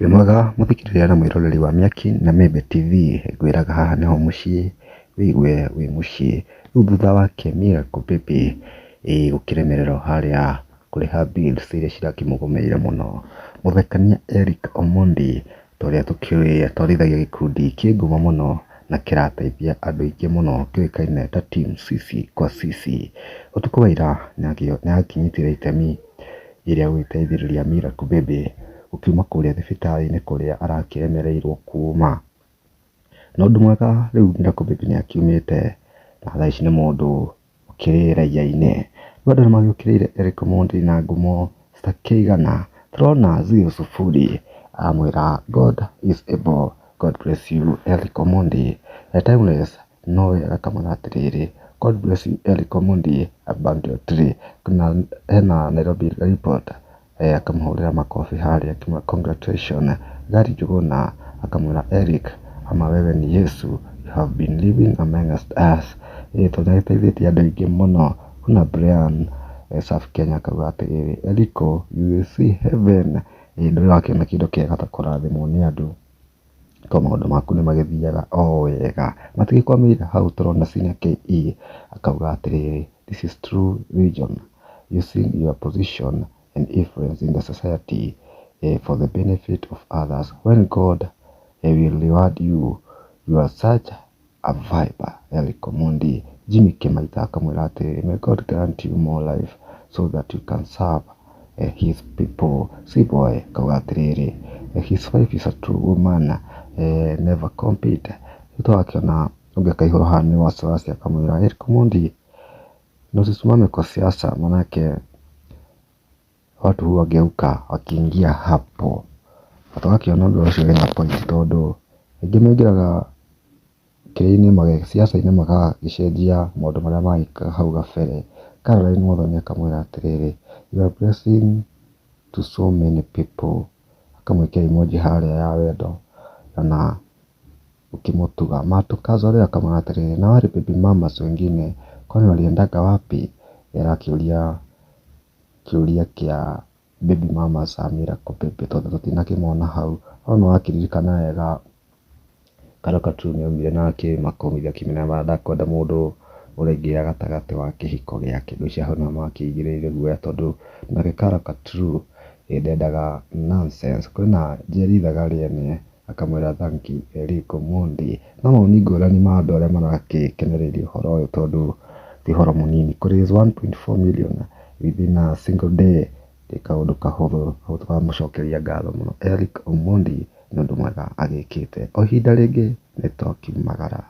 Wĩ mwega mũthikĩrĩria na mwĩroreri wa Mĩaki na Mĩembe TV, ngwĩraga haha nĩho mũciĩ, wĩigue wĩ mũciĩ. Rĩu thutha wake Miracle Baby gũkĩremererwo harĩa kũrĩha bills iria cirakĩmũgũmĩire mũno. Mũthekania Eric Omondi ta ũrĩa tũkĩũĩ atwarithagia gĩkundi kĩ ngumo mũno na kĩrateithia andũ aingĩ mũno kĩũĩkaine ta Team Sisi kwa Sisi. Ũtukũ wa ira nĩakĩnyitire itemi rĩa gũgĩteithĩrĩria Miracle Baby gũkiuma kũrĩa thibitarĩ-inĩ kũrĩa arakĩremereirwo kuma. Na ũndũ mwega rĩu Miracle Baby nĩakiumĩte na thaa ici nĩ mũndũ ũkĩrĩ raia-inĩ. Rĩu andũ nĩmagĩũkĩrĩire Eric Omondi na ngumo citakĩigana. Tũrona Zero Sufuri aramwĩra God is able, God bless you Eric Omondi. Timeless nowe akamwĩra atĩrĩrĩ, God bless you Eric Omondi abundantly. Na hena Nairobi Report akamũhũrĩra makobi harĩa akĩmwĩra congratulations. Gary Njũgũna akamwĩra Eric ama wewe ni Yesu, you have been living amongst us. Tondũ nĩagĩteithĩtie andũ aingĩ mũno. Kwĩna Brian Surf Kenya akauga atĩrĩrĩ, Eriko you will see heaven. Ndũrĩ wakĩona kĩndũ kĩega ta kũrathimwo nĩ andũ tondũ maũndũ maku nĩ magĩthiaga o wega. Matigĩkwamĩire hau tũrona Senior KE akauga atĩrĩrĩ, this is true religion using your position and influence in the society for the benefit of others. When God will reward you, you are such a vibe. Eric Omondi. Jimmy Kĩmaitha akamwĩra atĩrĩrĩ, may God grant you more life so that you can serve his people. C-boy akauga atĩrĩrĩ, his wife is a true woman, never compete. Rĩu tũgakĩona ũngĩ akaihũra haha nĩ wasiwasi akamwĩra Eric Omondi na usisimame kwa siasa manake watu huwageuka wakiingia hapo. Na tũgakĩona ũndũ ũcio wĩna point tondũ aingĩ maingĩraga kĩrĩa-inĩ siasa-inĩ magagĩcenjia maũndũ marĩa magĩkaga hau gabere. Caroline Muthoni akamwĩra atĩrĩrĩ, you are blessing to so many people. Akamwĩkĩra emoji harĩa ya wendo na ũkĩmũtuga. Matukazo akamwĩra atĩrĩrĩ, na wale baby mamas wengine kwani waliendaga wapi? Arakĩũria kĩũria kĩa baby mamas a Miracle Baby tondũ tũtinakĩmona hau. No nĩwakĩririkana wega Karũ Katru nĩaumire na akĩmakomithia akĩmera ndakwenda mũndũ ũraingĩra gatagatĩ wa kĩhiko gĩake. Ngwĩciria hau nĩho makĩigĩrĩire guoya tondũ nake Karũ Katru ndendaga nonsense. Kwĩna Njeri Thagarĩene akamwĩra thank you Eric Omondi. No mawoni ngũrani ma andũ arĩa marakĩkenereria ũhoro ũyũ tondũ ti ũhoro mũnini. Kũ raise 1.4 million within a single day ti kaũndũ kahũthũ. Hau tũkamũcokeria ngatho mũno Eric Omondi nĩ ũndũ mwega agĩkĩte. O ihinda rĩngĩ nĩ twakiumagara.